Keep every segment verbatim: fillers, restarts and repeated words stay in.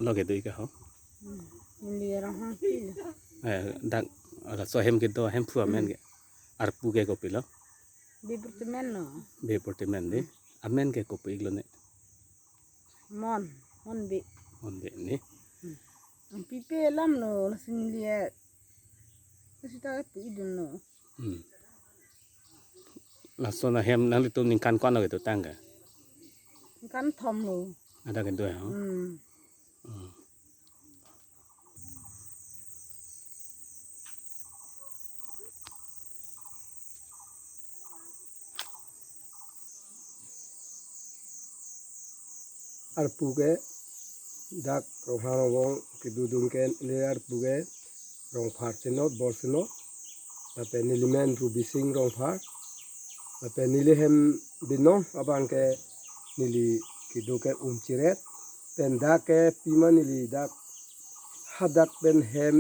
Lo kedo ik ho. Hmm. Neli Ronghangpi lo. Eh, dak laso hem kedo ahemphu amen ke. Arpu ke kopilo? Bipertemen lo. Bipertemen di. Amen ke kopi ik lo ne? Mon, Monbi. Monbi ni. Hmm. Pipe alam lo, laso neli, laso ta pu idun lo. Hmm. Laso ahem nanglitum ningkan ko-an lo kedo tang ke? Ningkan thom lo. Ada kedo ho? Hmm. Hmm. Arpu ke dak Ronghang Rongbong kedodun ke neli arpu ke Rongphar chenot, Bor chenot. Lapen neli men Rubising Rongphar. Lapen neli hem binong abang ke neli kedo ke Umchiret. Pen dak ke pima neli dak hadak pen hem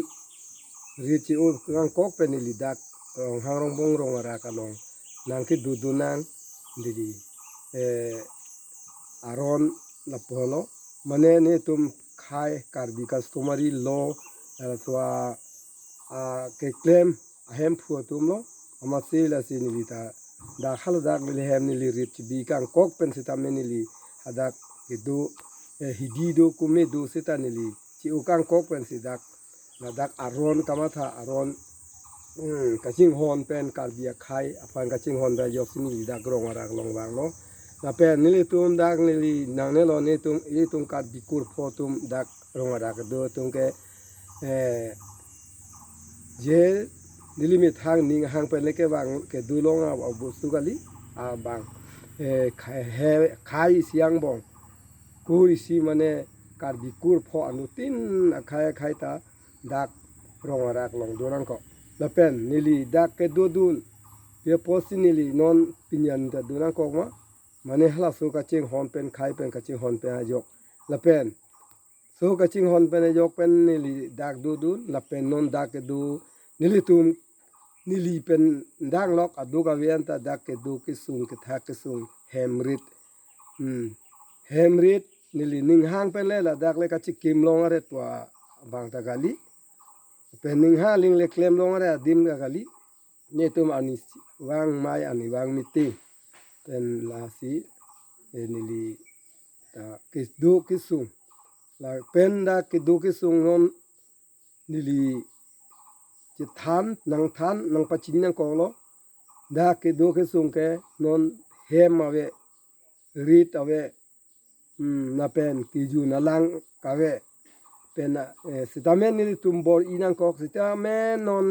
rit che-o kangkok pen neli dak Ronghang Rongbong rong arak along nangkedodun nang neli, eh, aron lapu lo. Mane netum khei Karbi customary law, eh, tua, ah, keklem ahemphu atum lo. Amatsi lasi neli ta dak haladak neli hem neli rit chebi kangkok pen sitame neli hadak kedo, eh, hidi do kume do sita neli che-o kangkok pensi dak, ladak aron kamatha aron, hmm, kachinghon pen Karbi akhei aphan kachinghon pen ajoksi neli dak rong arak along vanglo. Lapen nelitum dak neli nangnelo netum, ilitum Karbi kurpho atum dak rong arak kedo atum ke, eh, je neli methang ning hang pen le kevang kedo long a, abostu kali abang, eh, khei, he, khei isi angbong. Kur isi mane Karbi kurpho anuttin akhei akhei ta dak rong arak along do nangkok. Lapen neli dak kedodun, apotsi neli non pini an ta do nangkok ma, mane halaso kachinghon pen khei pen kachinghon pen ajok. Lapen so kachinghon pen ajok pen neli dak dodun, lapen non dak kedo nelitum neli pen danglok aduk avi anta dak kedo kesung kethak kesung hem rit. Hmm. Hem rit neli ning hang pen le ladak le kachikim long aret tua abang ta kali. Pen ning hang aling le klem long aret adim ta kali. Netum ani vang mai ani vang miti. Pen lasi, eh, neli ta kedo kesung. Lapen dak kedo kesung non neli chethan nangthan nangpachini nangkoklo. Dak kedo kesung ke non hem ave, rit ave, hmm, lapen kejun alang kave. Pen, eh, sitame nelitum bor-i nangkok sitame non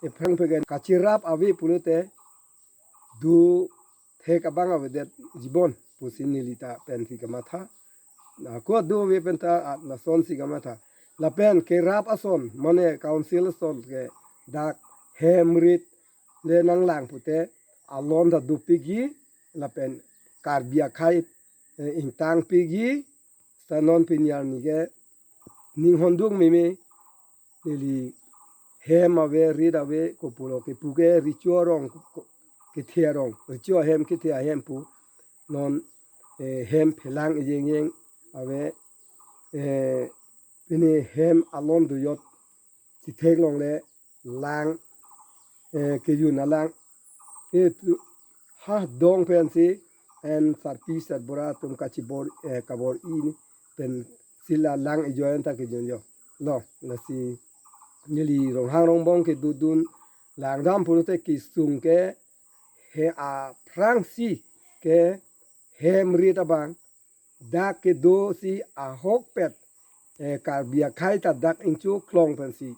ephrang pegen kachirap ave pulote do thek abang avedet jibon pusi neli ta pensi kamatha. Na ko do ave pen ta, ah, lasonsi kamatha. Lapen kerap ason mane council ason ke dak hem rit le nanglang pute alon ta dopikji lapen Karbi akhei, eh, ingtangpikji. Sita non pini arni ke ninghon duk meme neli hem ave rit ave kopulo kepu ke recho arong ko-, kethe arong, recho ahem kethe ahem pu non, eh, hem phelang ejeng jeng ave, eh, pini hem alon dojot chithek longle lang, eh, kejun alang. Eh, tu, ha dong pensi en sarpi sarbura atum kachibor, eh, kabor-i pensi la lang ejoin ta kejun jo. Lo, lasi neli Ronghang Rongbong kedodun langdam pulote kesung ke he aphrangsi ke hem rit abang dak kedosi ahokpet, eh, Karbi akhei ta dak ingchu klong pensi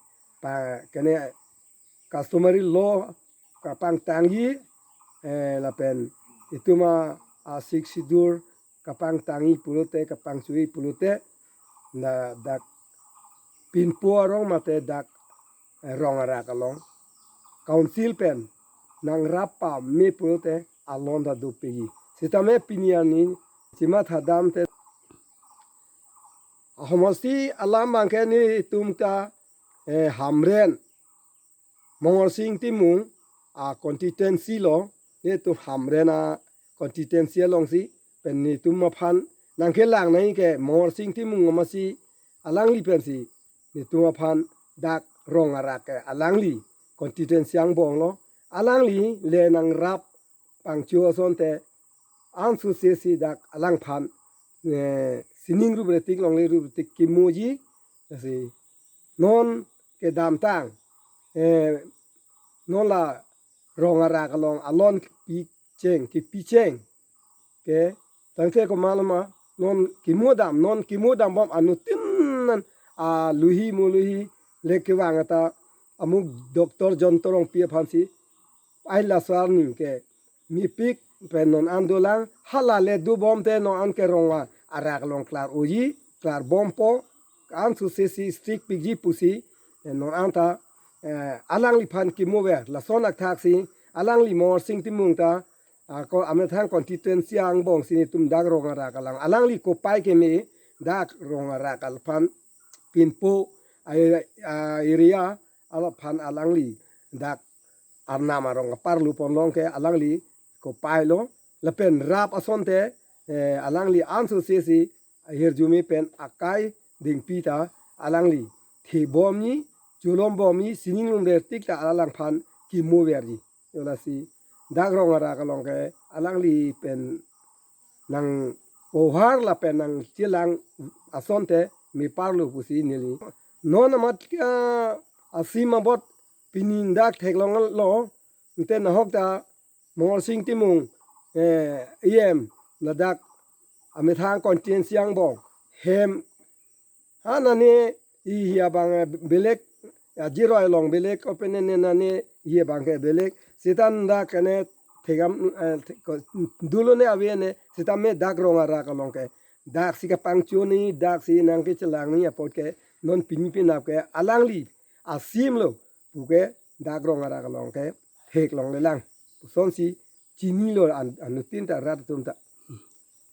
pa kene customary law kapangtangji, eh, lapen itum a Sixth Schedule kapangtangji pulote kapangchui pulote na dak pinpo arong mate dak, eh, rong arak along council pen nangrap pame pulote alon ta dopikji. Sitame pini arni chimat hadam te ahomosti alam abang ke netum ta, eh, Hamren Mongorsing Timung a constituency lo, netum Hamren a constituency alongsi pen netum aphan nangkelang nai ke Mongorsing Timung amatsi alangli pensi netum aphan dak Rong Arak ke alangli constituency angbong lo. Alangli le nangrap pangcho asonte ansose si dak alangphan, eh, sining rup retik longle rup retik kemoji. Lasi non kedamtang, eh, non la Rong Arak along alon kipicheng, kipicheng ke tangte komat ma non kemodam, non kemodam bom anuttin an aluhi muluhi le kevang ata amuk Doctor John Torongpi aphansi ai laso arni ke mepik pen non an dolang, hala le dobom te non an ke Rong Arak along klar-oji, klarbompo, ansose si strict pikji pusi, eh, non anta, eh, alangliphan kemover. Lason athak si alangli Morsing Timung ta, ah, ko amethang constituency angbong si netum dak Rong Arak alang alangli kopai keme dak Rong Arak alphan pinpo, ah, ah, area alaphan alangli dak Arnam arong kaparlu ponlong ke alangli kopai lo. Lapen rap asonte, eh, alangli ansose si ahirjume pen akai dengpi ta alangli thebomji, cholombomji, sining lum retik ta alangphan kemoverji. Yo lasi dak Rong Arak along ke alangli pen nangpovar lapen nangchelang asonte meparlo pusi neli. Non amat ke asim abot pining dak theklonglo, ante nahok ta Morsing Timung, eh, E M ladak amethang constituency angbong hem ha nane ihi abang, eh, belek, ajiroi along belek open ne nane ihi abang ke belek. Seta dak kene thegam, eh, the-, ko-, dolo ne ave ne, seta me dak Rong Arak along ke dak si kapangcho ni, dak si nangkechelang ni apot ke non pini penap ke alangli asim lo puke dak Rong Arak along ke theklonglelang. Lasonsi chinilo an-, anuttin ta rat atum ta.